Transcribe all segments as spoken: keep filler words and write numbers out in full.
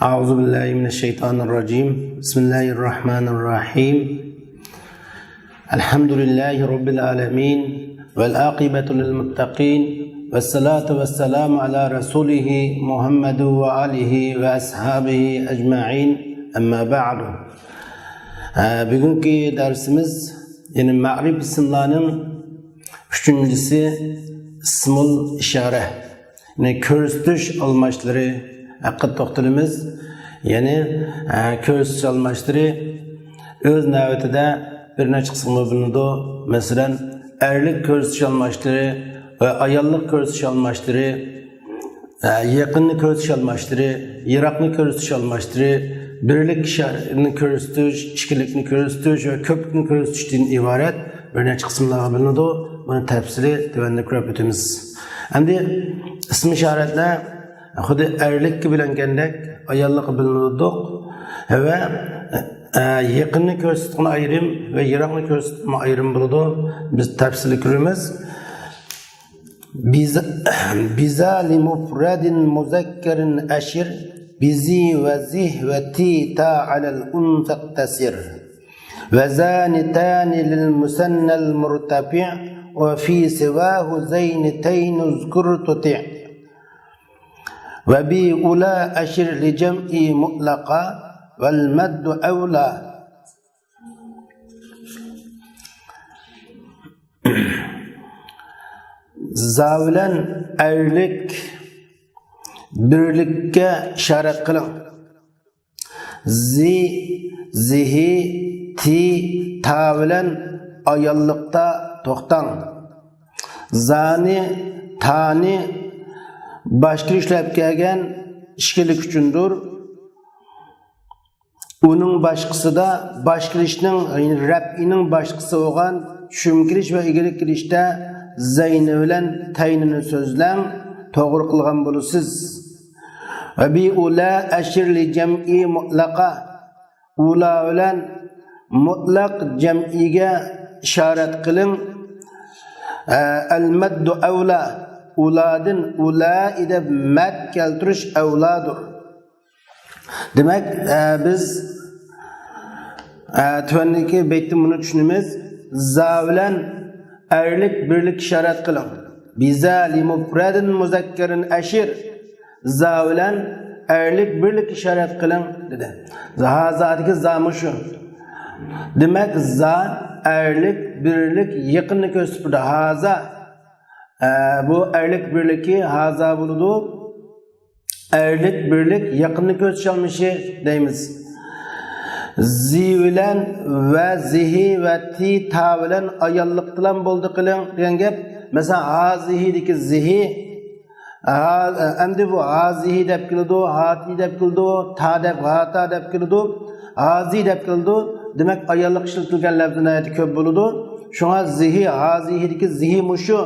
أعوذ بالله من الشيطان الرجيم. بسم الله الرحمن الرحيم. الحمد لله رب العالمين. والعاقبة للمتقين. والصلاة والسلام على رسوله محمد وآله وأصحابه أجمعين. أما بعد. ھە، بۈگۈنكى دەرسىمىز، يەنى مەرىپىي ئىسىملارنىڭ ئۈچىنچىسى، ئىسمۇل ئىشارە. يەنى كۆرسىتىش ئالماشلىرى ھەققىدە توختىلىمىز. يەنى، ئە، كۆرسىتىش ئالماشلىرى ئۆز نۆۋىتىدە بىر نەچچە قىسىمغا بۆلۈنىدۇ. مەسىلەن، ئەرلىك كۆرسىتىش ئالماشلىرى ۋە ئاياللىق كۆرسىتىش ئالماشلىرى، ئە، يېقىننى كۆرسىتىش ئالماشلىرى، يىراقنى كۆرسىتىش ئالماشلىرى، بىرلىك ئىشارىنى كۆرسىتىش، ئىككىلىكنى كۆرسىتىش ۋە كۆپلۈكنى كۆرسىتىشتىن ئىبارەت بىر نەچچە قىسىملارغا بۆلۈنىدۇ. بۇنى تەپسىلىي تۆۋەندە كۆرۈپ ئۆتىمىز. ئەمدى ئىسمى ئىشارەتلەر خۇددى ئەرلىككە بۆلۈنگەندەك، ئاياللىققا بۆلۈنىدۇ. ۋە، ئە، يېقىننى كۆرسىتىدىغان ئايرىم ۋە يىراقنى كۆرسىتىدىغان ئايرىم بولىدۇ. بىز تەپسىلىي كۆرىمىز. بذا، بذا لمفرد مذكر أشر، بذي وذه وتي تا على الأنثى اقتصر. وذان تان للمثنى المرتفع، وفي سواه ذين تين اذكر تطع. وبأولى أشر للجمع مطلقا، والمد أولى. زا بىلەن ئەرلىك بىرلىككە ئىشارەت قىلىڭ. زى، زىھى، تى، تا بىلەن ئاياللىقتا توختاڭ. زانى، تانى باشقا ئىشلەپ كەلگەن ئىككىلىك ئۈچۈندۇر. ئۇنىڭ باشقىسىدا، باش كېلىشنىڭ، يەنى رەپئىنىڭ باشقىسى بولغان چۈشۈم كېلىش ۋە ئىگىلىك كېلىشتە زەينى بىلەن تەينىنى سۆزلەڭ، توغرا قىلغان بولىسىز. وبأولى أشر للجمع مطلقا. ئۇلا بىلەن مۇتلەق جەمئىگە ئىشارەت قىلىڭ. ئە، المد أولى. ئۇلادىن ئۇلا دەپ مەد كەلتۈرۈش ئەۋلادۇر. دېمەك، ئە، بىز، ئە، تۆۋەندىكى بەيتتىن بۇنى چۈشىنىمىز. زا بىلەن ئەرلىك بىرلىك ئىشارەت قىلىڭ. بذا لمفرد مذكر أشر. زا بىلەن ئەرلىك بىرلىك ئىشارەت قىلىڭ، دېدى. ھازادىكى زا مۇشۇ. دېمەك، زا ئەرلىك بىرلىك يېقىننى كۆرسىتىپ بېرىدۇ. ھازا، ئە، بۇ ئەرلىك بىرلىكى ھازا بولىدۇ. ئەرلىك بىرلىك يېقىننى كۆرسىتىش ئالمىشى دەيمىز. زى بىلەن ۋە زىھى ۋە تى تا بىلەن ئاياللىقتىلام بولدى قىلىڭ دېگەن گەپ. مەسىلەن، ھازىھىدىكى زىھى، ھا-، ئەمدى بۇ ھازىھى دەپ كېلىدۇ، ھاتى دەپ كېلىدۇ، تا دەپ، ھاتا دەپ كېلىدۇ، ھازى دەپ كېلىدۇ. دېمەك، ئاياللىق ئىشلىتىلگەن لەپزى ناھايىتى كۆپ بولىدۇ. شۇڭا زىھى، ھازىھىدىكى زىھى مۇشۇ.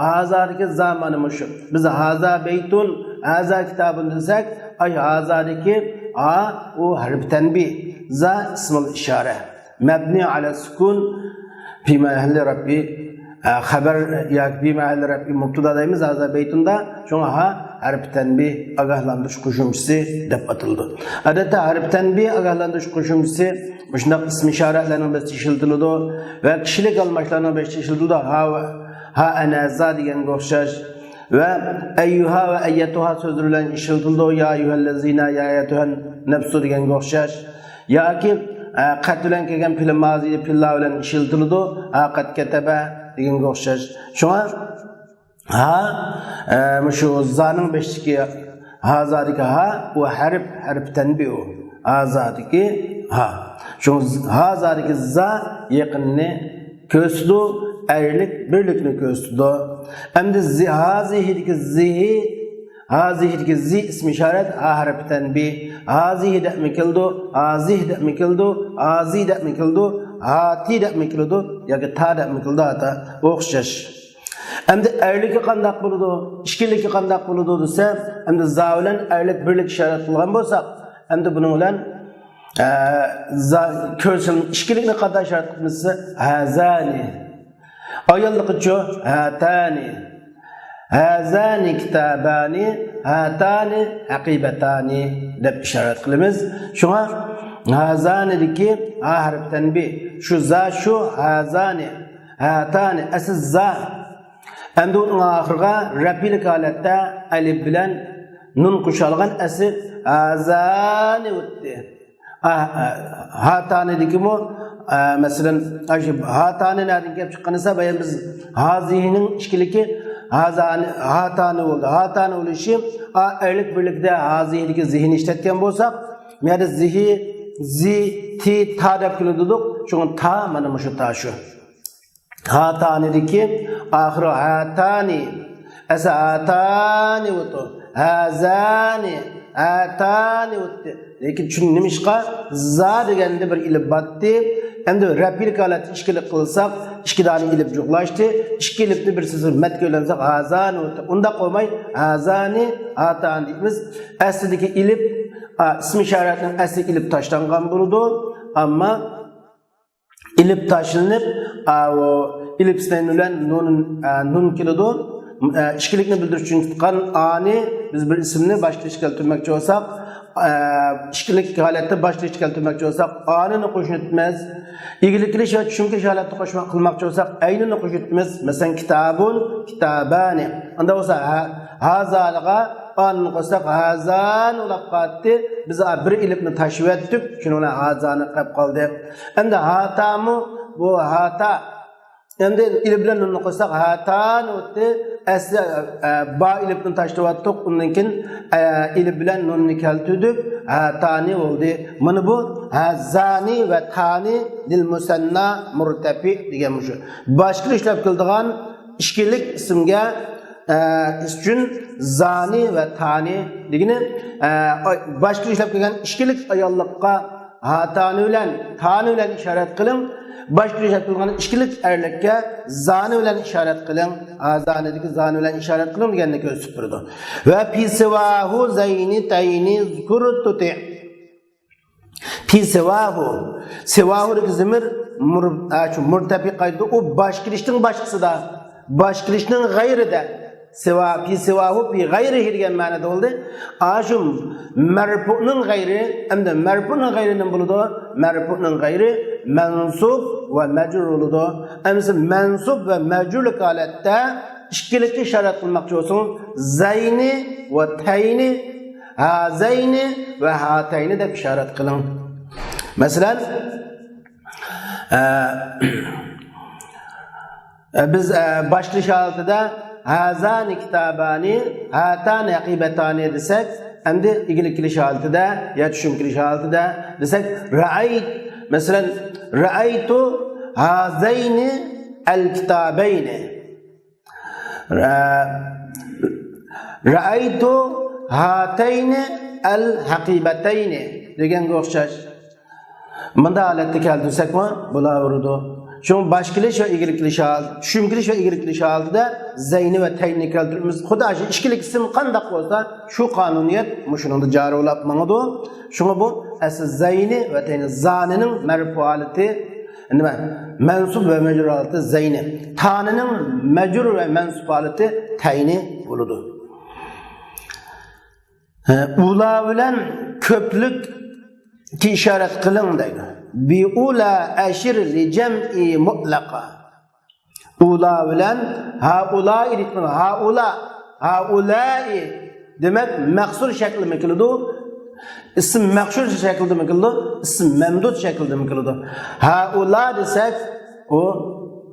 ھازادىكى زا مانا مۇشۇ. بىز ھازا بەيتۇن، ھازا كىتابۇن دېسەك، ئاي ھازادىكى ھا، ئۇ ھەرپ تەنبىھ. زا ئىسمۇل ئىشارە. مەبنى ئەلە سۇكۇن، پى مەھەللى رەپئى، ئە، خەبەر ياكى پى مەھەللى رەپئى مۇبتىدا دەيمىز ھازا بەيتۇندا. شۇڭا ھا ھەرپ تەنبىھ، ئاگاھلاندۇرۇش قوشۇمچىسى دەپ ئاتىلىدۇ. ئادەتتە ھەرپ تەنبىھ، ئاگاھلاندۇرۇش قوشۇمچىسى مۇشۇنداق ئىسمى ئىشارەتلەرنىڭ بەزىدە ئىشلىتىلىدۇ ۋە كىشىلىك ئالماشلارنىڭ بەزىدە ئىشلىتىلىدۇ. ھا ۋە ھا ئەنە زا دېگەنگە ئوخشاش ۋە ئەييۇھا ۋە ئەييەتۇھا سۆزلىرى بىلەن ئىشلىتىلىدۇ. يا ئەييۇھەللەزىنا، يا ئەييەتۇھەن نەفسۇ دېگەنگە ئوخشاش. ياكى، ئە، قەد بىلەن كەلگەن پېئىل مازىدا پېئىللار بىلەن ئىشلىتىلىدۇ. ھا قەد كەتەبە دېگەنگە ئوخشاش. شۇڭا ھا، ئە، مۇشۇ زانىڭ بېشىدىكى ھازادىكى ھا، ئۇ ھەرپ، ھەرپ تەنبىھ ئۇ. ھازادىكى ھا. شۇڭا ز-، ھازادىكى زا يېقىننى كۆرسىتىدۇ، ئەرلىك بىرلىكنى كۆرسىتىدۇ. ئەمدى زى-، ھازىھىدىكى زىھى، ھازىھىدىكى زى ئىسمى ئىشارەت، ھا ھەرپ تەنبىھ. ھازىھى دەپمۇ كېلىدۇ، ھازىھ دەپمۇ كېلىدۇ، ھازى دەپمۇ كېلىدۇ، ھاتى دەپمۇ كېلىدۇ ياكى تا دەپمۇ كېلىدۇ، ھاتا ئوخشاش. ئەمدى ئەرلىكى قانداق بولىدۇ، ئىككىلىكى قانداق بولىدۇ دېسە، ئەمدى زا بىلەن ئەرلىك بىرلىك ئىشارەت قىلغان بولساق، ئەمدى بۇنىڭ بىلەن، ئە، زا، كۆرسىتىلمە ئىككىلىكنى قانداق ئىشارەت قىلىمىز دېسە، ھازانى. ئاياللىقىچۇ؟ ھاتانى. ھازانى كىتابانى، ھاتانى ھەقىبەتانى دەپ ئىشارەت قىلىمىز. شۇڭا ھازانىدىكى ھا ھەرپ تەنبىھ، شۇ زا شۇ، ھازانى، ھاتانى، ئەسلى زا. ئەمدى ئۇنىڭ ئاخىرىغا رەپئىلىك ھالەتتە ئەلىپ بىلەن نۇن قوشۇلغان، ئەسلى ھازانى بولدى. ئا، ئا، ھاتانىدىكىمۇ، ئا، مەسىلەن، ئاشۇ ھاتانى نەدىن كېلىپ چىققان دېسە، بايا بىز ھازىھىنىڭ ئىككىلىكى، ھازانى، ھاتانى بولدى. ھاتانى بولۇشى، ئا، ئەرلىك بىرلىكىدە ھازىھىدىكى زىھىنى ئىشلەتكەن بولساق، بۇ يەردە زىھى، زى، تى، تا دەپ كېلىدۇق. شۇڭا تا مانا مۇشۇ تا شۇ. ھاتانىدىكى ئاخىرى ھاتانى. ئەسلى ھاتانى بولدى. ھازانى، ھاتانى بولدى. لېكىن چۈنكى نېمىشقا زا دېگەندە بىر ئېلىپ باتتى. ئەمدى رەپئىلىك ھالەتتە ئىككىلىك قىلساق، ئىككى دانە ئېلىپ جۇغلاشتى. ئىككى ئېلىپنى بىر سىزىپ مەتكە ئۆيلەنسەك، ھازانى بولدى. ئۇنداق بولماي، ھازانى، ھاتانى دەيمىز. ئەسلىدىكى ئېلىپ، ئا، ئىسمى ئىشارەتنىڭ ئەسلى ئېلىپ تاشلانغان بولىدۇ. ئەمما ئېلىپ تاشلىنىپ، ئاۋۇ ئېلىپ سىنەينى بىلەن نۇن، ئە، نۇن كېلىدۇ. ئە، ئىككىلىكنى بىلدۈرۈش ئۈچۈن تۇتقان ئانى بىز بىر ئىسىمنى باشقا ئىشكە كەلتۈرمەكچى بولساق، ئە، ئىككىلىك ھالەتتە باشقا ئىشكە كەلتۈرمەكچى بولساق، ئانىنى قوشۇلتىمىز. ئىگىلىك قىلىش ۋە چۈشۈم قىلىش ھالەتتە قوشما-، قىلماقچى بولساق، ئەينىنى قوشۇلتىمىز. مەسىلەن، كىتابۇن، كىتابانى. ئۇنداق بولسا، ھە، ھازانىغا ئانىنى قوشساق، ھازانى بولۇپ قالدى. بىز بىر ئېلىپنى تاشلىۋەتتۇق، شۇنىڭ بىلەن ھازانى قېلىپ قالدى. ئەمدى ھاتامۇ، بۇ ھاتا. ئەمدى ئېلىپ بىلەن نۇننى قوشساق، ھاتانى بولدى. ئەسلى، ئە، با ئېلىپنى تاشلىۋەتتۇق، ئۇندىن كېيىن، ئە، ئېلىپ بىلەن نۇننى كەلتۈردۇق. ھاتانى بولدى. مانا بۇ ھازانى ۋە تانى لىل مۇسەننا مۇرتەپى دېگەن مۇشۇ. باشقىلار ئىشلەپ كېلىدىغان ئىككىلىك ئىسىمگە، ئە، ئۈچۈن زانى ۋە تانى دېگىنى، ئە، باشقىلار ئىشلەپ كەلگەن ئىككىلىك ئاياللىققا ھاتانى بىلەن، تانى بىلەن ئىشارەت قىلىڭ. باشقىلار ئىشلەپ كەلگەن ئىككىلىك ئەرلىككە زانى بىلەن ئىشارەت قىلىڭ. ھازانىدىكى زانى بىلەن ئىشارەت قىلىڭ دېگەننى كۆرسىتىپ بېرىدۇ. ۋە پى سىۋاھۇ زەينى تەينى زۇكۇر تۇتى. پى سىۋاھۇ. سىۋاھۇدىكى زىمىر مۇر-، ئا، شۇ مۇرتەپى قايتىدۇ. ئۇ باش كېلىشنىڭ باشقىسىدا. باش كېلىشنىڭ غەيرىدە. سىۋا، پى سىۋاھۇ، پى غەيرىھى دېگەن مەنىدە بولدى. ئاشۇ مەرپۇنىڭ غەيرى، ئەمدى مەرپۇنىڭ غەيرى نېمە بولىدۇ؟ مەرپۇنىڭ غەيرى مەنسۇب ۋە مەجرۇر بولىدۇ. ئەمدى مەنسۇب ۋە مەجرۇرلۇق ھالەتتە ئىككىلىككە ئىشارەت قىلماقچى بولسىڭىز، زەينى ۋە تەينى، ھازەينى ۋە ھاتەينى دەپ ئىشارەت قىلىڭ. مەسىلەن، ئە، ئە، بىز، ئە، باش كېلىش ھالىتىدە ھازانى كىتابانى، ھاتانى ھەقىبەتانى دېسەك، ئەمدى ئىگىلىك كېلىش ھالىتىدە يا چۈشۈم كېلىش ھالىتىدە دېسەك، رەئەيت، مەسىلەن، رەئەيتۇ ھازەينى ئەل كىتابەينى. رە-، رەئەيتۇ ھاتەينى ئەل ھەقىبەتەينى دېگەنگە ئوخشاش. مۇنداق ھالەتتە كەلتۈرسەكمۇ بولاۋېرىدۇ. شۇڭا باش كېلىش ۋە ئىگىلىك كېلىش ھالىتى، چۈشۈم كېلىش ۋە ئىگىلىك كېلىش ھالىتىدە زەينى ۋە تەينى كەلتۈرىمىز. خۇددى شۇ ئىككىلىك ئىسىم قانداق بولسا، شۇ قانۇنىيەت مۇشۇنىڭدا جارى بولاپ ماڭىدۇ. شۇڭا بۇ ئەسلى زەينى ۋە تەينى، زانىنىڭ مەرپۇ ھالىتى، نېمە، مەنسۇب ۋە مەجرۇر ھالىتى زەينى. تانىنىڭ مەجرۇر ۋە مەنسۇب ھالىتى تەينى بولىدۇ. ھە، ئۇلار بىلەن كۆپلۈككە ئىشارەت قىلىڭ دەيدۇ. بىئۇلا ئەشىر لىجەمئى مۇتلەقا. ئۇلار بىلەن ھائۇلا ئىدىكنىڭ ھائۇلا، ھائۇلائى دېمەك، مەقسۇر شەكلىمۇ كېلىدۇ. ئىسىم مەقسۇر شەكلىدىمۇ كېلىدۇ، ئىسىم مەمدۇد شەكلىدىمۇ كېلىدۇ. ھائۇلا دېسەك، ئۇ،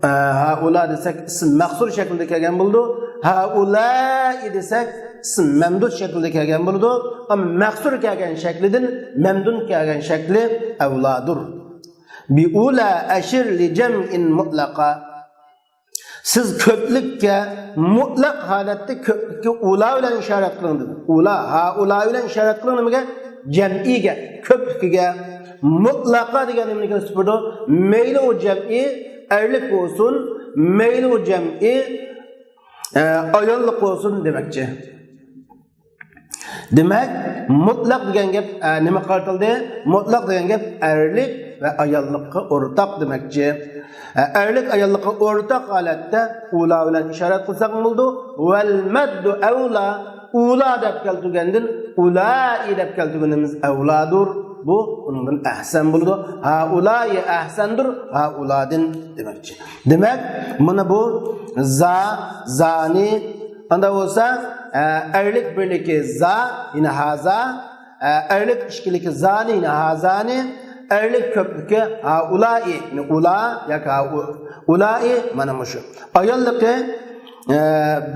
ئە، ھائۇلا دېسەك، ئىسىم مەقسۇر شەكلىدە كەلگەن بولىدۇ. ھائۇلائى دېسەك، ئىسىم مەمدۇد شەكلىدە كەلگەن بولىدۇ. ئەمما مەقسۇر كەلگەن شەكلىدىن مەمدۇد كەلگەن شەكلى ئەۋلادۇر. بىئۇلا ئەشىر لىجەمئىن مۇتلەقا. سىز كۆپلۈككە مۇتلەق ھالەتتە كۆپلۈككە ئۇلا بىلەن ئىشارەت قىلىڭ دېدى. ئۇلا، ھائۇلا بىلەن ئىشارەت قىلىڭ نېمىگە؟ جەمئىگە، كۆپلۈكىگە. مۇتلەقا دېگەن نېمىنى كۆرسىتىپ بېرىدۇ؟ مەيلى ئۇ جەمئى ئەرلىك بولسۇن، مەيلى ئۇ جەمئى، ئە، ئاياللىق بولسۇن دېمەكچى. دېمەك، مۇتلەق دېگەن گەپ، ئە، نېمىگە قارىتىلدى؟ مۇتلەق دېگەن گەپ ئەرلىك ۋە ئاياللىققا ئورتاق دېمەكچى. ئەرلىك ئاياللىققا ئورتاق ھالەتتە ئۇلا بىلەن ئىشارەت قىلساق بولىدۇ. ۋەل مەددۇ ئەۋلا، ئۇلا دەپ كەلتۈرگەندىن ئۇلائى دەپ كەلتۈرگىنىمىز ئەۋلادۇر. بۇ ئۇنىڭدىن ئەھسەن بولىدۇ. ھائۇلائى ئەھسەندۇر ھائۇلادىن دېمەكچى. دېمەك، مانا بۇ زا، زانى، ئاندا بولسا، ئە، ئەرلىك بىرلىكى زا، يەنى ھازا، ئە، ئەرلىك ئىككىلىكى زانى، يەنى ھازانى، ئەرلىك كۆپلۈكى ھائۇلائى، يەنى ئۇلا ياكى ھائۇ-، ئۇلائى، مانا مۇشۇ. ئاياللىقى، ئە،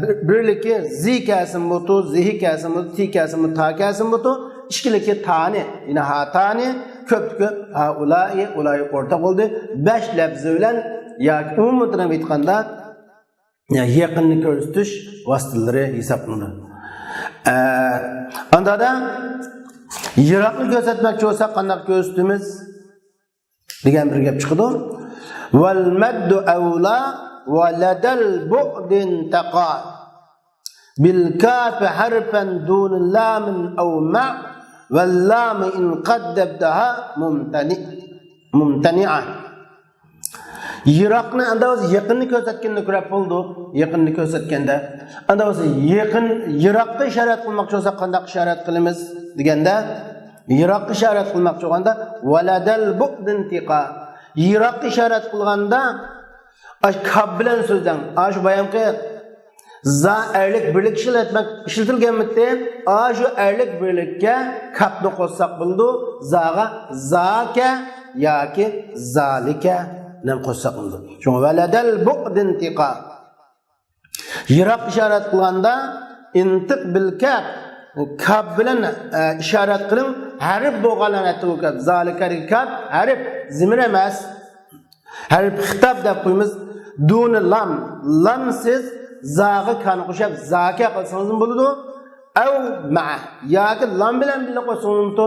بىر-، بىرلىكى زى كەلسىمۇ بوتۇ، زىھى كەلسىمۇ بوتۇ، تى كەلسىمۇ، تا كەلسىمۇ بوتۇ، ئىككىلىكى تانى، يەنى ھاتانى، كۆپلۈكى ھائۇلائى، ئۇلائى ئورتاق بولدى. بەش لەپزى بىلەن ياكى ئومۇمىي تىلدا ئېيتقاندا، يېقىننى كۆرسىتىش ۋاسىتىلىرى ھېسابلىنىدۇ. ئە، ئاندا يىراقنى كۆرسەتمەكچى بولساق قانداق كۆرسىتىمىز دېگەن بىر گەپ چىقىدۇ. ۋەل مەددۇ ئەۋلا ۋە لەدەل بۇئدىن تەقا. بىل كاپى ھەرفەن دۇنە لامىن ئەۋ مەع. ۋەل لامى ئىن قەددەمتەھا مۇمتەنىئە. يىراقنى ئاندا بولسا يېقىننى كۆرسەتكەندە كۆرەپ بولدۇق. يېقىننى كۆرسەتكەندە. ئاندا بولسا يېقىن، يىراققا ئىشارەت قىلماقچى بولساق قانداق ئىشارەت قىلىمىز دېگەندە، يىراققا ئىشارەت قىلماقچى بولغاندا، ۋەلەدەل بۇئدىن تىقا. يىراققا ئىشارەت قىلغاندا، ئاش كاپ بىلەن سۆزلەڭ. ئاشۇ بايامقى زا ئەرلىك بىرلىك ئىشلەتمەك، ئىشلىتىلگەنمىتى؟ ئاشۇ ئەرلىك بىرلىككە كاپنى قوشساق بولىدۇ. زاغا زاكە ياكى زالىكە دەپ قوشساق بولىدۇ. شۇڭا ۋەلەدەل بۇئدىن تىقا. يىراق ئىشارەت قىلغاندا ئىنتىق بىل كاپ، كاپ بىلەن، ئە، ئىشارەت قىلىڭ. ھەرپ بولغان ھالەتتە بۇ كاپ. زالىكەدىكى كاپ ھەرپ، زىمىر ئەمەس. ھەرپ خىتاب دەپ قويىمىز. دۇنى لام، لامسىز زاغا كانى قوشۇپ زاكە قىلسىڭىزمۇ بولىدۇ. ئەۋ مەئە، ياكى لام بىلەن بىللە قوشسىڭىزمۇ،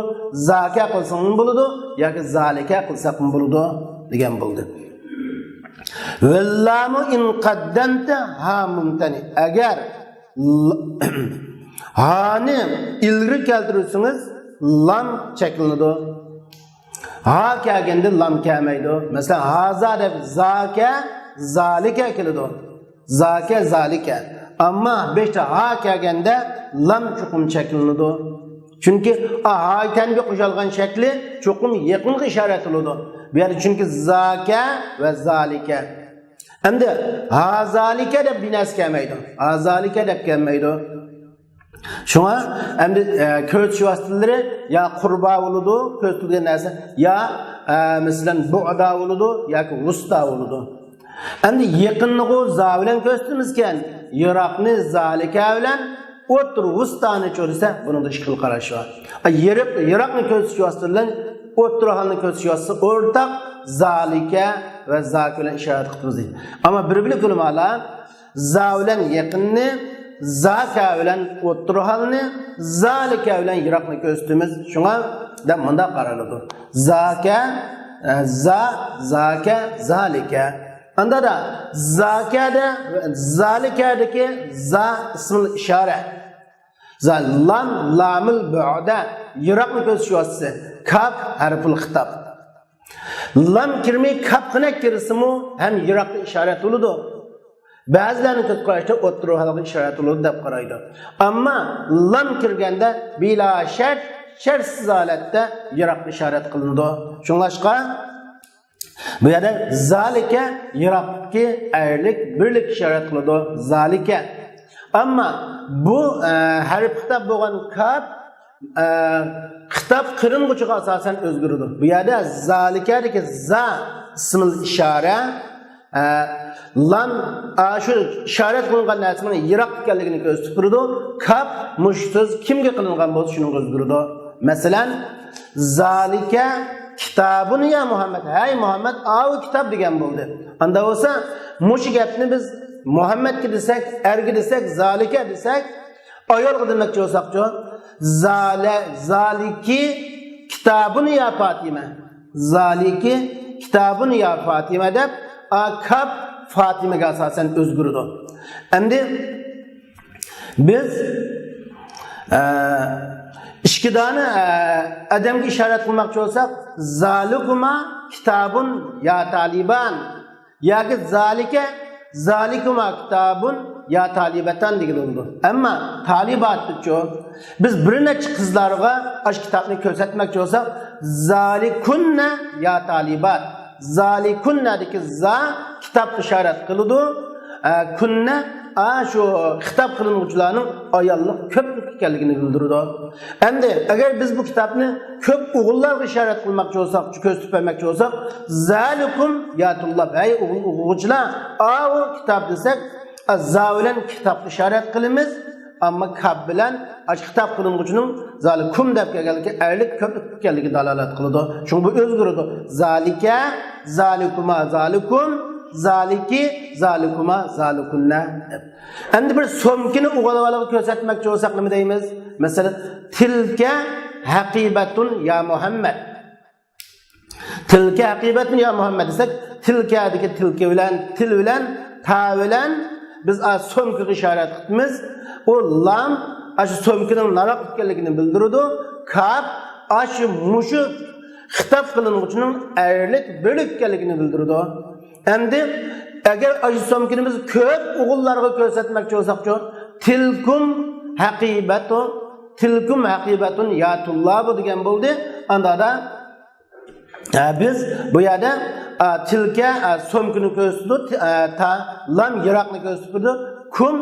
زاكە قىلسىڭىزمۇ بولىدۇ، ياكى زالىكە قىلساقمۇ بولىدۇ دېگەن بولدى. ۋەللامۇ ئىن قەددەمتە ھا مۇمتەنى. ئەگەر ل-، ھانى ئىلگىرى كەلتۈرسىڭىز، لام چەكلىنىدۇ. ھا كەلگەندە لام كەلمەيدۇ. مەسىلەن، ھازا دەپ زاكە، زالىكە كېلىدۇ. زاكە، زالىكە. ئەمما بېشىدا ھا كەلگەندە لام چوقۇم چەكلىنىدۇ. چۈنكى ئا ھا تەنبىھ قوشۇلغان شەكلى چوقۇم يېقىنغا ئىشارەت قىلىدۇ. بۇ يەردە چۈنكى زاكە ۋە زالىكە. ئەمدى ھازالىكە دەپ بىر نەرسە كەلمەيدۇ. ھازالىكە دەپ كەلمەيدۇ. شۇڭا ئەمدى، ئە، كۆرسىتىش ۋاسىتىلىرى يا قۇربا بولىدۇ، كۆرسىتىلگەن نەرسە، يا، ئە، مەسىلەن، بۇئدا بولىدۇ ياكى ۋۇستا بولىدۇ. ئەمدى يېقىننىغۇ زا بىلەن كۆرسىتىمىزكەن، يىراقنى زالىكە بىلەن، ئوتتۇرا ۋۇستانىچۇ دېسە، بۇنىڭدا ئىككى خىل قاراش بار. ئە، يىرىق-، يىراقنى كۆرسىتىش ۋاسىتىسى بىلەن ئوتتۇرا ھالنى كۆرسىتىش ۋاسىتىسى ئورتاق، زالىكە ۋە زاكە بىلەن ئىشارەت قىلىمىز دەيدۇ. ئەمما بىر بىرلىك ئۆلىمالار زا بىلەن يېقىننى، زاكە بىلەن ئوتتۇرا ھالنى، زالىكە بىلەن يىراقنى كۆرسىتىمىز. شۇڭا دەپ مۇنداق قارىلىدۇ. زاكە، ئە، زا، زاكە، زالىكە. ئاندا دا زاكەدە، زالىكەدىكى زا ئىسمىل ئىشارە. زا، لام، لامىل بۇئدە، يىراقنى كۆرسىتىش ۋاسىتىسى. كاپ، ھەرپۇل خىتاب. لام كىرمەي كاپ قېنەك كىرسىمۇ ھەم يىراققا ئىشارەت بولىدۇ. بەزىلەرنىڭ كۆز قاراشتا ئوتتۇرا ھالغا ئىشارەت بولىدۇ دەپ قارايدۇ. ئەمما لام كىرگەندە بىلا شەرت، شەرتسىز ھالەتتە يىراققا ئىشارەت قىلىنىدۇ. شۇڭلاشقا بۇ يەردە زالىكە يىراقتىكى ئەرلىك بىرلىك ئىشارەت قىلىدۇ. زالىكە. ئەمما بۇ، ئە، ھەرپ خىتاب بولغان كاپ، ئە، خىتاب قىلىنغۇچىغا ئاساسەن ئۆزگىرىدۇ. بۇ يەردە زالىكەدىكى زا ئىسمىل ئىشارە، ئە، لام، ئە، شۇ ئىشارەت قىلىنغان نەرسىنىڭ يىراق ئىكەنلىكىنى كۆرسىتىپ تۇرىدۇ. كاپ مۇشۇ سۆز كىمگە قىلىنغان بولسا شۇنىڭغا ئۆزگىرىدۇ. مەسىلەن، زالىكە كىتابۇن يا مۇھەممەد. ھەي مۇھەممەد، ئاۋۇ كىتاب دېگەن بولدى. ئاندا بولسا مۇشۇ گەپنى بىز مۇھەممەدكە دېسەك، ئەرگە دېسەك، زالىكە دېسەك، ئايالغا دېمەكچى بولساقچۇ؟ زالە، زالىكى كىتابۇن يا فاتىمە. زالىكى كىتابۇن يا فاتىمە دەپ، ئا كاپ فاتىمەگە ئاساسەن ئۆزگىرىدۇ. ئەمدى بىز، ئە، ئىككى دانە، ئە، ئادەمگە ئىشارەت قىلماقچى بولساق، زالىكۇما كىتابۇن يا تالىبان. ياكى زالىكە، زالىكۇما كىتابۇن يا تالىبەتان دېگىلى بولىدۇ. ئەمما تالىباتچۇ، بىز بىر نەچچە قىزلارغا ئاشۇ كىتابنى كۆرسەتمەكچى بولساق، زالىكۇننە يا تالىبات. زالىكۇننەدىكى زا كىتابقا ئىشارەت قىلىدۇ. ئە، كۇننە، ئا، شۇ خىتاب قىلىنغۇچىلارنىڭ ئاياللىق كۆپلۈك ئىكەنلىكىنى بىلدۈرىدۇ. ئەمدى ئەگەر بىز بۇ كىتابنى كۆپ ئوغۇللارغا ئىشارەت قىلماقچى بولساق، كۆرسىتىپ بەرمەكچى بولساق، زالىكۇم يا تۇللاب، ھەي ئوغۇل ئوقۇغۇچىلار، ئاۋۇ كىتاب دېسەك، زا بىلەن كىتابقا ئىشارەت قىلىمىز، ئەمما كاپ بىلەن ئاشۇ خىتاب قىلىنغۇچىنىڭ زالىكۇم دەپ كەلگەنلىكى ئەرلىك كۆپلۈك ئىكەنلىكىگە دالالەت قىلىدۇ. شۇڭا بۇ ئۆزگىرىدۇ. زالىكە، زالىكۇما، زالىكۇم، زالىكى، زالىكۇما، زالىكۇننە دەپ. ئەمدى بىر سومكىنى ئوغۇل بالىغا كۆرسەتمەكچى بولساق نېمە دەيمىز؟ مەسىلەن، تىلكە ھەقىبەتۇن يا مۇھەممەد. تىلكە ھەقىبەتۇن يا مۇھەممەد دېسەك، تىلكەدىكى تىلكە بىلەن، تىل بىلەن، تا بىلەن بىز ئا سومكىغا ئىشارەت قىلىمىز. ئۇ لام ئاشۇ سومكىنىڭ ناۋاق ئىكەنلىكىنى بىلدۈرىدۇ. كاپ ئاشۇ مۇشۇ خىتاب قىلىنغۇچىنىڭ ئەرلىك بىرلىك ئىكەنلىكىنى بىلدۈرىدۇ. ئەمدى ئەگەر ئاشۇ سومكىنى بىز كۆپ ئوغۇللارغا كۆرسەتمەكچى بولساقچۇ، تىلكۇم ھەقىبەتۇ، تىلكۇم ھەقىبەتۇن يا تۇللابۇ دېگەن بولدى. ئاندا ھە، بىز بۇ يەردە، ئا، تىلكە، ئا، سومكىنى كۆرسىتىدۇ، تى-، ئا، تا، لام يىراقنى كۆرسىتىپ بېرىدۇ. كۇم،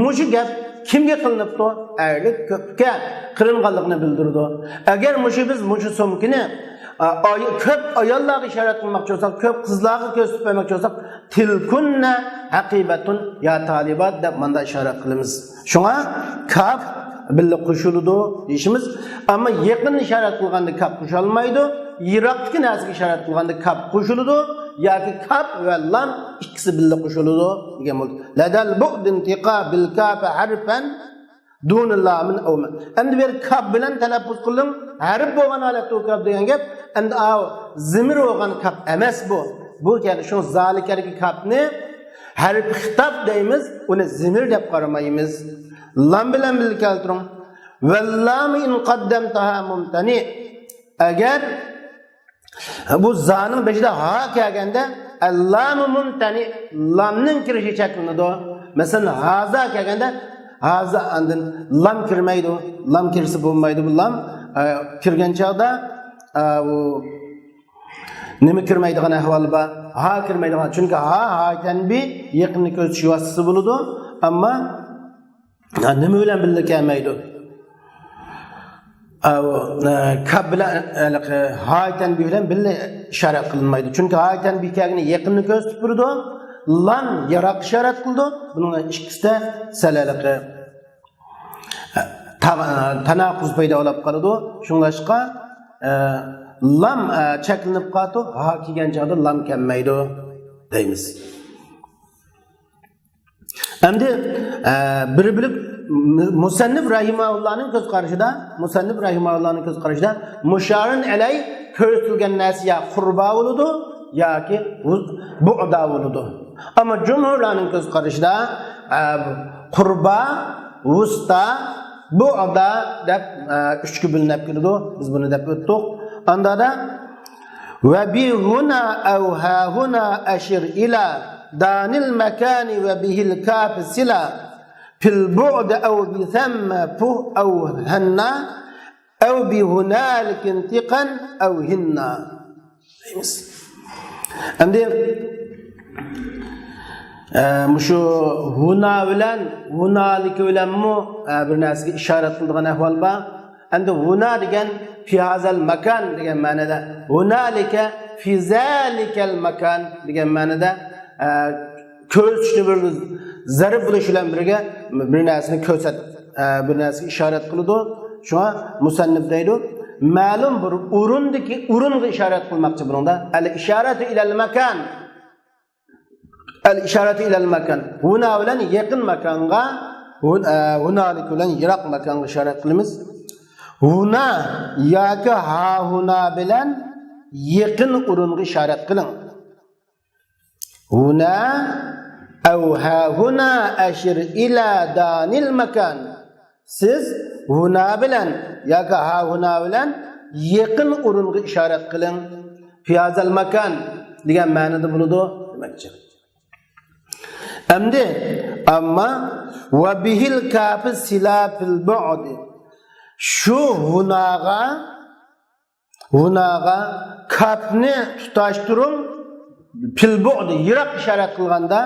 مۇشۇ گەپ كىمگە قىلىنىپتۇ؟ ئەرلىك كۆپكە قىلىنغانلىقىنى بىلدۈرىدۇ. ئەگەر مۇشۇ بىز مۇشۇ سومكىنى، ئا، ئاي-، كۆپ ئاياللارغا ئىشارەت قىلماقچى بولساق، كۆپ قىزلارغا كۆرسىتىپ بەرمەكچى بولساق، تىلكۇننە ھەقىبەتۇن يا تالىبات دەپ ماندا ئىشارەت قىلىمىز. شۇڭا كاپ بىللە قوشۇلىدۇ دېيىشىمىز. ئەمما يېقىن ئىشارەت قىلغاندا كاپ قوشۇلمايدۇ. يىراقتىكى نەرسىگە ئىشارەت قىلغاندا كاپ قوشۇلىدۇ. ياكى كاپ ۋە لام ئىككىسى بىللە قوشۇلىدۇ دېگەن بولدى. لەدەل بۇئدىنتىقا بىل كاپى ھەرپەن دۇنە لامىن ئەۋمەن. ئەمدى بۇ يەردە كاپ بىلەن تەلەپپۇز قىلىڭ. ھەرپ بولغان ھالەتتە ئۇ كاپ دېگەن گەپ. ئەمدى ئاۋۇ زىمىر بولغان كاپ ئەمەس بۇ. بۇ يەردە شۇ زالىكەدىكى كاپنى ھەرپى خىتاب دەيمىز، ئۇنى زىمىر دەپ قارىمايمىز. لام بىلەن بىللە كەلتۈرۈڭ. ۋەللامۇ ئىن قەددەمتەھا مۇمتەنى. ئەگەر بۇ زانىڭ بېشىدا ھا كەلگەندە، ئەللامۇ مۇمتەنى، لامنىڭ كىرىشى چەكلىنىدۇ. مەسىلەن، ھازا كەلگەندە، ھازا ئاندىن لام كىرمەيدۇ. لام كىرسە بولمايدۇ. بۇ لام، ئە، كىرگەن چاغدا، ئە، ئۇ نېمە كىرمەيدىغان ئەھۋال بار؟ ھا كىرمەيدىغان. چۈنكى ھا، ھا تەنبىھ يېقىننى كۆرسىتىش ۋاسىتىسى بولىدۇ. ئەمما ھا نېمە بىلەن بىللە كەلمەيدۇ؟ ئە، ئۇ، ئە، كاپ بىلەن، ھېلىقى ھا تەنبىھ بىلەن بىللە ئىشارەت قىلىنمايدۇ. چۈنكى ھا تەنبىھ كەلگىنى يېقىننى كۆرسىتىپ بېرىدۇ. لام يىراق ئىشارەت قىلىدۇ. بۇنىڭ ئىككىسىدە سەل ھېلىقى تا-، تاناقۇز پەيدا بولۇپ قالىدۇ. شۇڭلاشقا، ئە، لام، ئە، چەكلىنىپ قالىدۇ. ھا كىرگەن چاغدا لام كەلمەيدۇ دەيمىز. ئەمدى، ئە، بىر بۆلۈك مۇ-، مۇسەننىپ رەھىمەھۇللانىڭ كۆز قارىشىدا، مۇسەننىپ رەھىمەھۇللانىڭ كۆز قارىشىدا مۇشارۇن ئەلەي كۆرسىتىلگەن نەرسە يا قۇربا بولىدۇ ياكى ۋۇ-، بۇئدا بولىدۇ. ئەمما جۇمھۇرلارنىڭ كۆز قارىشىدا، ئە، قۇربا، ۋۇستا، بۇئدا دەپ، ئە، ئۈچكە بۆلۈنۈپ كېلىدۇ. بىز بۇنى دەپ ئۆتتۇق. ئاندا ۋە بىھۇنا ئەۋ ھاھۇنا ئەشىر ئىلا دانىل مەكانى ۋە بىھىل كاپى سىلا فىل بۇئدى ئەۋ بىسەممە پۇھ ئەۋ ھەننا ئەۋ بىھۇنالىكە ئىنتىقەن ئەۋ ھىننا. دەيمىز. ئەمدى، ئە، مۇشۇ ھۇنا بىلەن ھۇنالىكە بىلەنمۇ، ئە، بىر نەرسىگە ئىشارەت قىلىدىغان ئەھۋال بار. ئەمدى ھۇنا دېگەن في هذا المكان دېگەن مەنىدە، ھۇنالىكە في ذلك المكان دېگەن مەنىدە، ئە، كۆرسىتىشنى بىر زەرب بولۇش بىلەن بىرگە بىر نەرسىنى كۆرسەت-، ئە، بىر نەرسىگە ئىشارەت قىلىدۇ. شۇڭا مۇسەننىپ دەيدۇ، مەلۇم بىر ئورۇندىكى، ئورۇنغا ئىشارەت قىلماقچى بۇنىڭدا. ئەل ئىشارەتۇ ئىلەل مەكان. ئەل ئىشارەتۇ ئىلەل مەكان. ھۇنا بىلەن يېقىن ماكانغا، ھۇن-، ئە، ھۇنالىك بىلەن يىراق ماكانغا ئىشارەت قىلىمىز. ھۇنا ياكى ھاھۇنا بىلەن يېقىن ئورۇنغا ئىشارەت قىلىڭ. ھۇنا ئەۋ ھاھۇنا ئەشىر ئىلا دانىل مەكان. سىز ھۇنا بىلەن ياكى ھاھۇنا بىلەن يېقىن ئورۇنغا ئىشارەت قىلىڭ. في هذا المكان دېگەن مەنىدە بولىدۇ دېمەكچى. ئەمدى، ئەمما، ۋە بىھىل كاپى سىلا پىل بۇئدى. شۇ ھۇناغا، ھۇناغا كاپنى تۇتاشتۇرۇڭ. پىل بۇئدى، يىراق ئىشارەت قىلغاندا،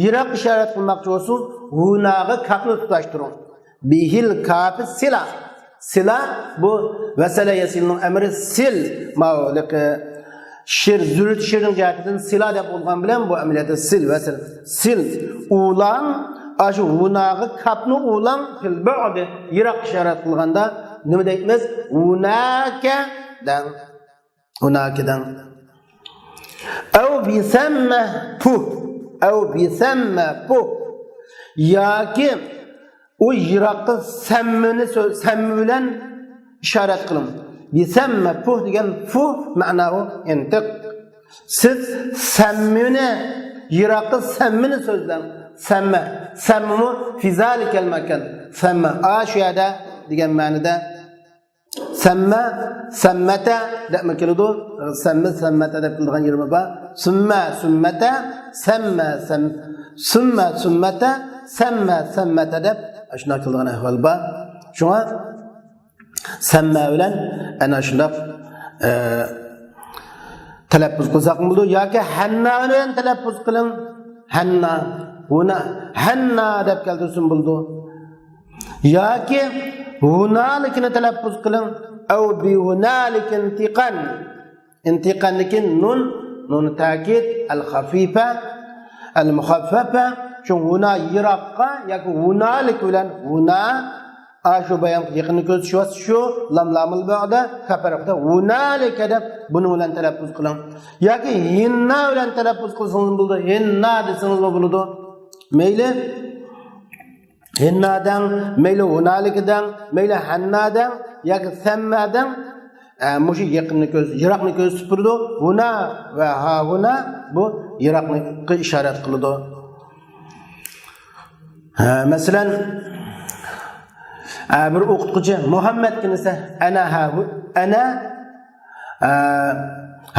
يىراق ئىشارەت قىلماقچى بولسىڭىز، ھۇناغا كاپنى تۇتاشتۇرۇڭ. بىھىل كاپى سىلا. سىلا، بۇ ۋەسەلە يەسىلنىڭ ئەمرى سىل. ماۋۇ، شىر، زۈررىيەت شىرنىڭ جەھەتىدىن سىلا دەپ بولغان بىلەن بۇ ئەمەلىيەتتە سىل، ۋەسىل. سىل. ئۇلاڭ، ئاشۇ ھۇناغا كاپنى ئۇلاڭ، پىل بۇئدى، يىراق ئىشارەت قىلغاندا نېمە دەيمىز؟ ھۇناكە دەڭ. ھۇناكە دەڭ. ئەۋ بىسەممە پۇھ. ئەۋ بىسەممە پۇھ. ياكى ئۇ يىراققا سەممىنى سۆ-، سەممە بىلەن ئىشارەت قىلىڭ. بىسەممە پۇھ دېگەن پۇھ مەناھۇ ئىنتىق. سىز سەممىنى، يىراققا سەممىنى سۆزلەڭ. سەممە. سەممىمۇ فى زالىكەل مەكان. سەممە. ئا، شۇ يەردە دېگەن مەنىدە. سەممە، سەممەتە دەپمۇ كېلىدۇ. سەممە، سەممەتە دەپ كېلىدىغان يېرىمۇ بار. سۈممە، سۈممەتە، سەممە، سەم-، سۈممە، سۈممەتە، سەممە، سەممەتە دەپ ئاشۇنداق كېلىدىغان ئەھۋال بار. شۇڭا سەممە بىلەن ئەنە شۇنداق، ئە، تەلەپپۇز قىلساقمۇ بولىدۇ. ياكى ھەننا بىلەن تەلەپپۇز قىلىڭ. ھەننا، ھۇنا، ھەننا دەپ كەلتۈرسىمۇ بولىدۇ. ياكى ھۇنالىكنى تەلەپپۇز قىلىڭ. ئەۋ بىھۇنالىك ئىنتىقەن. ئىنتىقەندىكى نۇن، نۇن تەكىد، ئەل خەفىفە، ئەل مۇخەففەفە. شۇ ھۇنا يىراققا ياكى ھۇنالىك بىلەن ھۇنا، ئاشۇ بايامقى يېقىننى كۆرسىتىش ۋاسىتىسى شۇ، لام لامىل بەغدە، كاپ ھەرپىدە ھۇنالىكە دەپ بۇنىڭ بىلەن تەلەپپۇز قىلىڭ. ياكى ھىننا بىلەن تەلەپپۇز قىلسىڭىزمۇ بولىدۇ، ھىننا دېسىڭىزمۇ بولىدۇ. مەيلى. ھىننا دەڭ، مەيلى ھۇنالىكە دەڭ، مەيلى ھەننا دەڭ ياكى سەممە دەڭ. ئە، مۇشۇ يېقىننى كۆز-، يىراقنى كۆرسىتىپ بېرىدۇ. ھۇنا ۋە ھاھۇنا بۇ يىراققا ئىشارەت قىلىدۇ. ھە، مەسىلەن، ئە، بىر ئوقۇتقۇچى مۇھەممەدكە دېسە، ئەنە ھاھۇ-، ئەنە، ئە،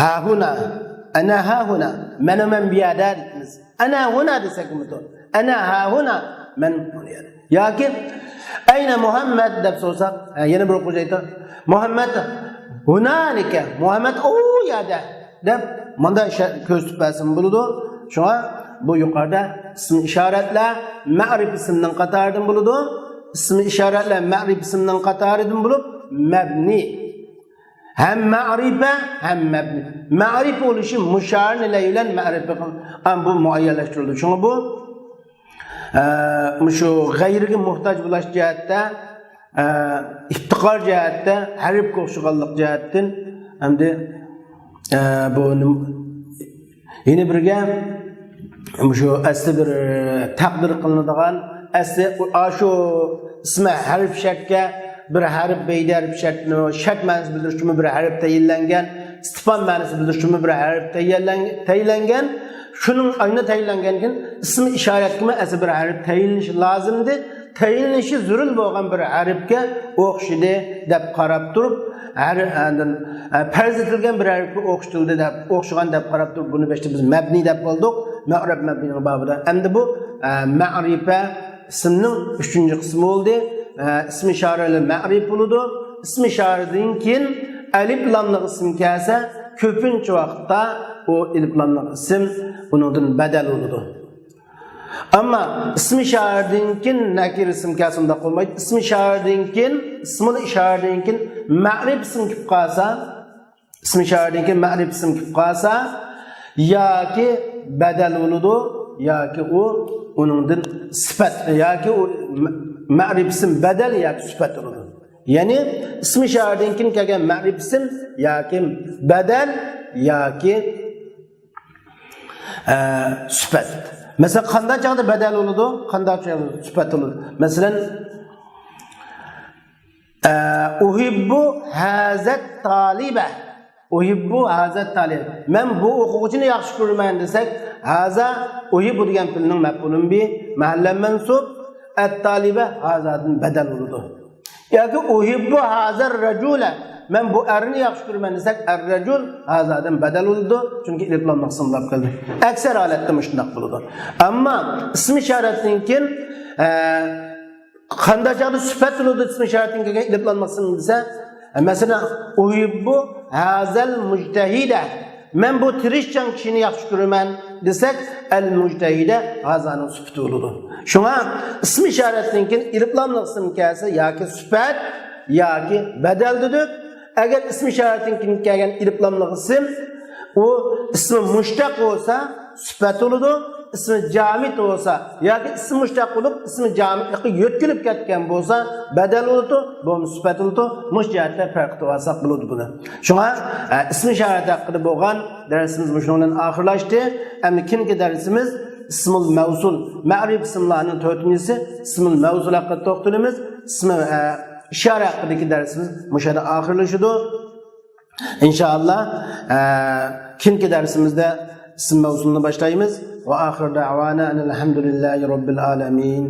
ھاھۇنا، ئەنە ھاھۇنا، مەن، مەن بۇ يەردە دەيمىز. ئەنە ھۇنا دېسەك بولىدۇ. ئەنە ھاھۇنا، مەن بۇ يەردە. ياكى ئەينە مۇھەممەد دەپ سورىساق، ھە، يەنە بىر ئوقۇغۇچى ئېيتىدۇ، مۇھەممەد ھۇنالىكە، مۇھەممەد ئۇ يەردە دەپ مۇنداق ئىشارە كۆرسىتىپ بەرسىمۇ بولىدۇ. شۇڭا بۇ يۇقىرىدا ئىسمى ئىشارەتلەر مەرىپ ئىسىمنىڭ قاتارىدىن بولىدۇ. ئىسمى ئىشارەتلەر مەرىپ ئىسىمنىڭ قاتارىدىن بولۇپ، مەبنى. ھەم مەرىپە، ھەم مەبنى. مەرىپە بولۇشى مۇشارىنە بىلەن مەرىپە قىل-، ئەم، بۇ مۇئەييەنلەشتۈرۈلدى. شۇڭا بۇ، ئە، مۇشۇ غەيرىگە موھتاج بولۇش جەھەتتە، ئە، ئىپتىقار جەھەتتە، ھەرپكە ئوخشىغانلىق جەھەتتىن، ئەمدى، ئە، بۇ نېمە، يەنە بىرگە، مۇشۇ ئەسلى بىر تەقدىر قىلىنىدىغان، ئەسلى ئاشۇ ئىسمى ھەرپ شەككە بىر ھەرپ بەيدە ھەرپ شەكلىنى، شەك مەنىسى بىلدۈرۈشكىمۇ بىر ھەرپ تەيىنلەنگەن، ئىستىپھام مەنىسى بىلدۈرۈشكىمۇ بىر ھەرپ تەيىنلەنگەن، تەيىنلەنگەن. شۇنىڭ ئاينى تەيىنلەنگەندىن كېيىن ئىسمى ئىشارەتكىمۇ ئەسلى بىر ھەرپ تەيىنلىنىشى لازىمدى. تەيىنلىنىشى زۆرۈر بولغان بىر ھەرپكە ئوخشىدى دەپ قاراپ تۇرۇپ، ھەر-، ئاندىن، ئە، پەرز ئېتىلگەن بىر ھەرپكە ئوخشىتىلدى دەپ، ئوخشىغان دەپ قاراپ تۇرۇپ، بۇنى بەشتە بىز مەبنى دەپ بولدۇق. مەرىپ مەبنىنىڭ بابىدا. ئەمدى بۇ، ئە، مەرىپە ئىسىمنىڭ ئۈچىنچى قىسمى بولدى. ئە، ئىسمى ئىشارەلىك مەرىپ بولىدۇ. ئىسمى ئىشارىدىن كېيىن ئەلىپ لاملىق ئىسىم كەلسە، كۆپىنچە ۋاقىتتا ئۇ ئەلىپ لاملىق ئىسىم ئۇنىڭدىن بەدەل بولىدۇ. ئەمما ئىسمى ئىشارىدىن كېيىن نەكىر ئىسىم كەلسە ئۇنداق بولمايدۇ. ئىسمى ئىشارىدىن كېيىن، ئىسمىل ئىشارىدىن كېيىن مەرىپ ئىسىم كېلىپ قالسا، ئىسمى ئىشارىدىن كېيىن مەرىپ ئىسىم كېلىپ قالسا، ياكى بەدەل بولىدۇ، ياكى ئۇ ئۇنىڭدىن سۈپەت، ياكى ئۇ مە-، مەرىپ ئىسىم بەدەل ياكى سۈپەت بولىدۇ. يەنى ئىسمى ئىشارىدىن كېيىن كەلگەن مەرىپ ئىسىم ياكى بەدەل ياكى ئە، سۈپەت. مەسىلەن، قانداق چاغدا بەدەل بولىدۇ، قانداق چاغدا سۈپەت بولىدۇ؟ مەسىلەن، ئە، ئۇھىببۇ ھازەت تالىبە. ئۇھىببۇ ھازەت تالىبە. مەن بۇ ئوقۇغۇچىنى ياخشى كۆرىمەن دېسەك، ھازا ئۇھىببۇ دېگەن پېئىلنىڭ مەپئۇلى بىھ، مەھەللە مەنسۇب، ئەت تالىبە ھازادىن بەدەل بولىدۇ. ياكى ئۇھىببۇ ھازەر رەجۇلە، مەن بۇ ئەرنى ياخشى كۆرىمەن دېسەك، ئەررەجۇل ھازادىن بەدەل بولىدۇ، چۈنكى ئېلىپلاملىق ئىسىم بولۇپ قالدى. ئەكسەر ھالەتتە مۇشۇنداق بولىدۇ. ئەمما ئىسمى ئىشارەتتىن كېيىن، ئە، قانداق چاغدا سۈپەت بولىدۇ ئىسمى ئىشارەتتىن كېيىن ئېلىپلاملىق ئىسىم دېسە، مەسىلەن، ئۇھىببۇ ھازەل مۇجتەھىدە، مەن بۇ تىرىشچان كىشىنى ياخشى كۆرىمەن دېسەك، ئەل مۇجتەھىدە ھازانىڭ سۈپىتى بولىدۇ. شۇڭا ئىسمى ئىشارەتتىن كېيىن ئېلىپلاملىق ئىسىم كەلسە ياكى سۈپەت ياكى بەدەل دېدۇق. ئەگەر ئىسمى ئىشارەتتىن كېيىن كەلگەن ئېلىپلاملىق ئىسىم، ئۇ ئىسمى مۇشتەق بولسا سۈپەت بولىدۇ، ئىسمى جامىد بولسا ياكى ئىسمى مۇشتەق بولۇپ ئىسمى جامىدلىققا يۆتكىلىپ كەتكەن بولسا بەدەل بولىدۇ، بولمىسا سۈپەت بولىدۇ. مۇشۇ جەھەتتە پەرق قىلىۋالساق بولىدۇ بۇنى. شۇڭا، ئە، ئىسمى ئىشارەت ھەققىدە بولغان دەرسىمىز مۇشۇنىڭ بىلەن ئاخىرلاشتى. ئەمدى كېيىنكى دەرسىمىز ئىسمۇل مەۋسۇل، مەرىپ ئىسىملارنىڭ تۆتىنچىسى ئىسمۇل مەۋسۇل ھەققىدە توختىلىمىز. ئىسمى، ئە، ئىشارە ھەققىدىكى دەرسىمىز مۇشۇ يەردە ئاخىرلىشىدۇ. ئىنشائاللا، ئە، كېيىنكى دەرسىمىزدە ئىسم مەۋسۇلنى باشلايمىز. ۋە ئاخىر دەۋانا ئەنىل ھەمدۇلىللاھى رەببىل ئالەمىن.